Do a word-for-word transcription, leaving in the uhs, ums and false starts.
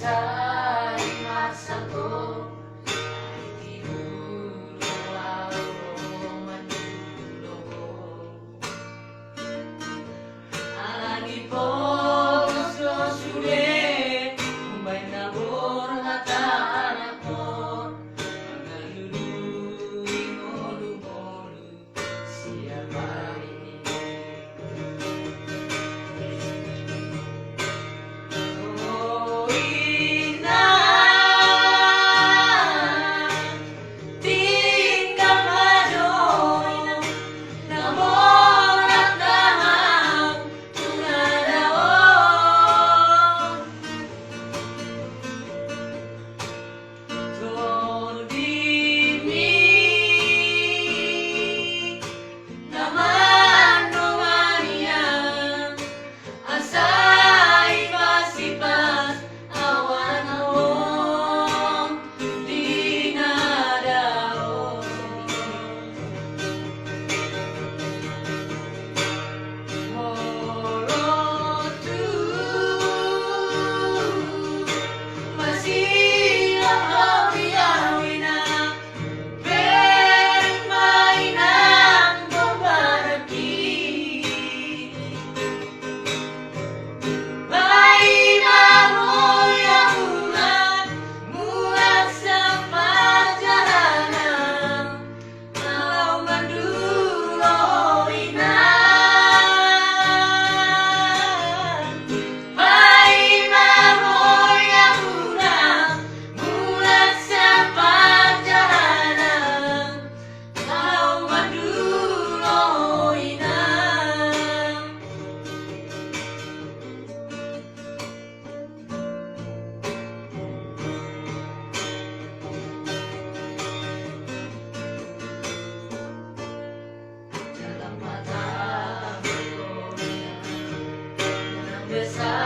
Sai marsangkot, ai tibu do au mandulohon. Ala ni pogos do sude umbahen na borhat anakmon, mangalului ngolungolu sian barit i. O inang, tinggal ma jo, na borhat hahang tu na dao. Tordimi na mandongani au, asa i pasipas au anakmon di na dao. Molo tung masilang au di au, inang, bereng ma, inang, do badanki. Paima hoi au, inang, mulak sian parjalanan, na laho mandulo, inang. Paima hoi au, inang, mulak sian parjalanan, na laho mandulo, inang. Dalam mata bergoyang, menang besar.